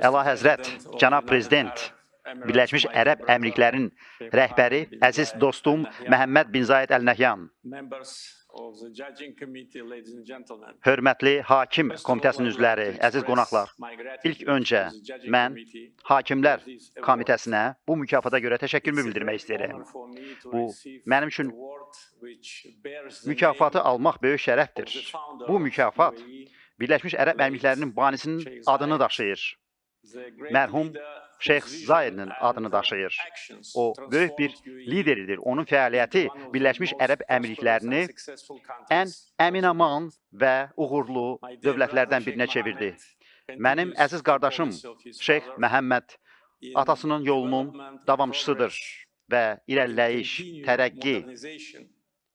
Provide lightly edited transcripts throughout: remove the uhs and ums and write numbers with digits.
Əla Həzrət, Cənab Prezident, Birləşmiş Ərəb Əmirliklərinin rəhbəri, əziz dostum Məhəmməd bin Zayed Əl Nəhyan, hörmətli Hakim Komitəsinin üzvləri, əziz qonaqlar, ilk öncə mən Hakimlər Komitəsinə bu mükafata görə təşəkkürümü bildirmək istəyirəm. Bu, mənim üçün mükafatı almaq böyük şərəfdir. Bu mükafat Birləşmiş Ərəb Əmirliklərinin banisinin adını daşıyır. Mərhum Şeyx Zayedin adını daşıyır. O, böyük bir lideridir. Onun fəaliyyəti Birləşmiş Ərəb Əmirliklərini ən əmin-aman və uğurlu dövlətlərdən birinə çevirdi. Mənim əziz qardaşım Şeyx Məhəmməd atasının yolunun davamçısıdır və irəliləyiş, tərəqqi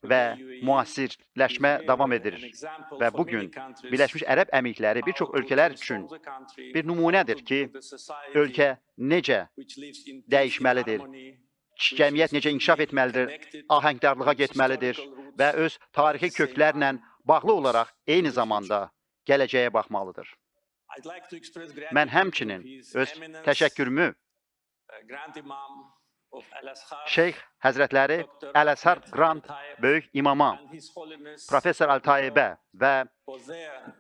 və müasirləşmə davam edir. Və bugün Birləşmiş Ərəb Əmirlikləri bir çox ölkələr üçün bir nümunədir ki, ölkə necə dəyişməlidir, cəmiyyət necə inkişaf etməlidir, ahəngdarlığa getməlidir və öz tarixi köklərlə bağlı olaraq eyni zamanda gələcəyə baxmalıdır. Mən həmçinin öz təşəkkürümü Şeyx Həzrətləri Əl-Əzhar Grand Böyük İmama, Professor Əl-Taibə və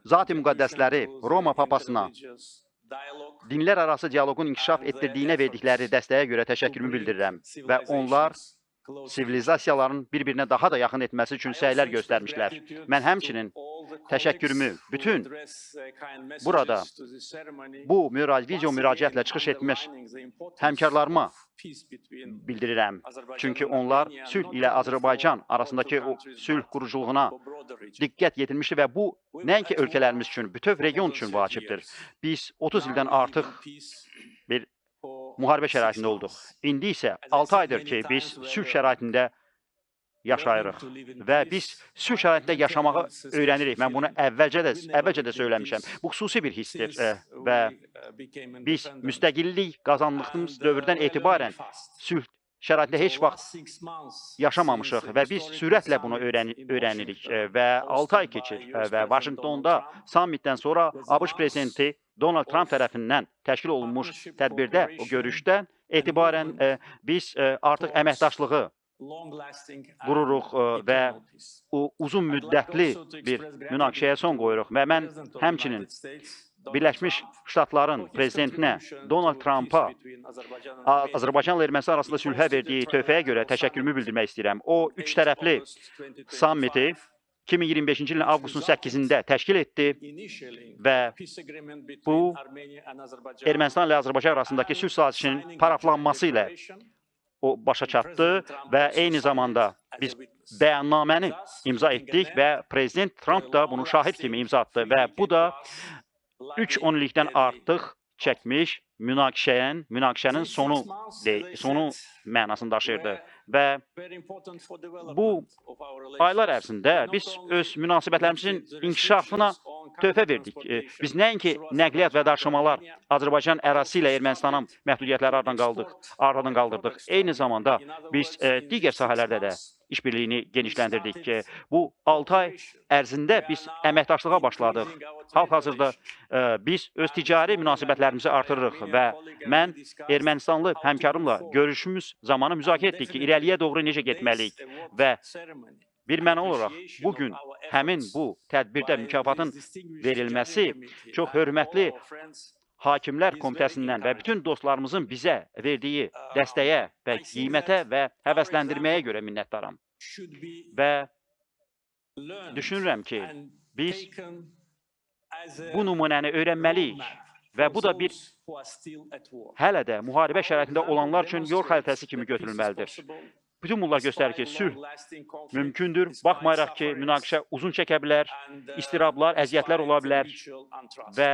Zat-ı Müqəddəsləri Roma Papasına dinlər arası dialoqun inkişaf etdirdiyinə verdikləri dəstəyə görə təşəkkürümü bildirirəm və onlar sivilizasiyaların bir-birinə daha da yaxın etməsi üçün səylər göstərmişlər. Mən həmçinin təşəkkürümü bütün burada bu video müraciətlə çıxış etmiş həmkarlarıma bildirirəm. Çünki onlar sülh ilə Azərbaycan arasındakı o sülh quruculuğuna diqqət yetirmişdi və bu nəinki ölkələrimiz üçün, bütöv region üçün vacibdir. Biz 30 ildən artıq bir müharibə şəraitində olduq. İndi isə 6 aydır ki, biz sülh şəraitində yaşayırıq və biz sülh şəraitində yaşamağı öyrənirik. Mən bunu əvvəlcə də söyləmişəm. Bu xüsusi bir hissdir və biz müstəqillik qazandığımız dövrdən etibarən sülh şəraitində heç vaxt yaşamamışıq və biz sürətlə bunu öyrənirik və 6 ay keçir və Vaşinqtonda sammitdən sonra ABŞ prezidenti Donald Trump tərəfindən təşkil olunmuş tədbirdə, o görüşdə etibarən biz artıq əməkdaşlığı qururuq və o uzun müddətli bir münaqişəyə son qoyuruq və mən həmçinin Birləşmiş Ştatların prezidentinə Donald Trumpa Azərbaycanla Ermənistan arasında sülhə verdiyi töhfəyə görə təşəkkürümü bildirmək istəyirəm. O, üç tərəfli sammiti 2025-ci ilin avqustun 8-də təşkil etdi və bu Ermənistan ilə Azərbaycan arasındakı sülh sazişinin paraflanması ilə o başa çatdı və eyni zamanda biz bəyannaməni imza etdik və prezident Trump da bunu şahid kimi imza atdı və bu da 3 onillikdən artıq çəkmiş münaqişənin sonu mənasını daşıyırdı və bu aylar ərzində biz öz münasibətlərimizin inkişafına töhfə verdik. Biz nəinki nəqliyyat və daşımalar Azərbaycan ərazisi ilə Ermənistanın məhdudiyyətləri aradan qaldırdıq. Eyni zamanda biz digər sahələrdə də işbirliyini genişləndirdik ki, bu 6 ay ərzində biz əməkdaşlığa başladıq. Hal-hazırda biz öz ticari münasibətlərimizi artırırıq və mən Ermənistanlı həmkarımla görüşümüz zamanı müzakirə etdik ki, irəliyə doğru necə getməliyik və bir məna olaraq bugün həmin bu tədbirdə mükafatın verilməsi çox hörmətli Hakimlər Komitəsindən və bütün dostlarımızın bizə verdiyi dəstəyə və qiymətə və həvəsləndirməyə görə minnətdaram. Və düşünürəm ki, biz bu nümunəni öyrənməliyik və bu da bir hələ də müharibə şəraitində olanlar üçün yol xəritəsi kimi götürülməlidir. Bütün bunlar göstərir ki, sülh mümkündür. Baxmayaraq ki, münaqişə uzun çəkə bilər, istirablar, əziyyətlər ola bilər və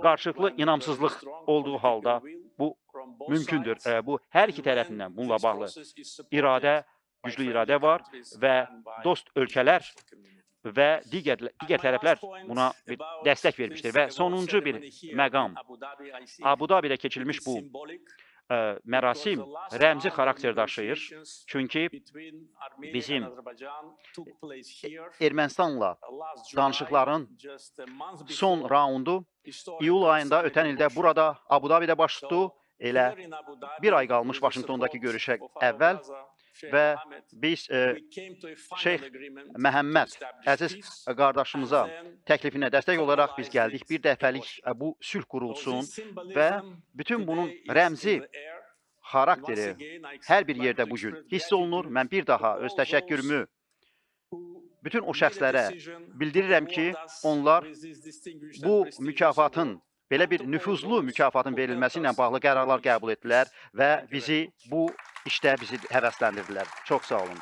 qarşılıqlı inamsızlıq olduğu halda bu mümkündür. Bu, hər iki tərəfindən bununla bağlı iradə, güclü iradə var və dost ölkələr və digər tərəflər buna bir dəstək vermişdir. Və sonuncu bir məqam, Abu Dabi'də keçirilmiş bu Mərasim rəmzi xarakter daşıyır. Çünki bizim Ermənistanla danışıqların son raundu iyul ayında ötən ildə burada Abu Dabidə baş tutdu. Elə bir ay qalmış Vaşinqtondakı görüşə əvvəl və biz Şeyx Məhəmməd əziz qardaşımıza təklifinə dəstək olaraq biz gəldik. Bir dəfəlik bu sülh qurulsun və bütün bunun rəmzi xarakteri hər bir yerdə bu gün hiss olunur. Mən bir daha öz təşəkkürümü bütün o şəxslərə bildirirəm ki, onlar bu mükafatın, belə bir nüfuzlu mükafatın verilməsi ilə bağlı qərarlar qəbul etdilər və bizi bu işdə bizi həvəsləndirdilər. Çox sağ olun.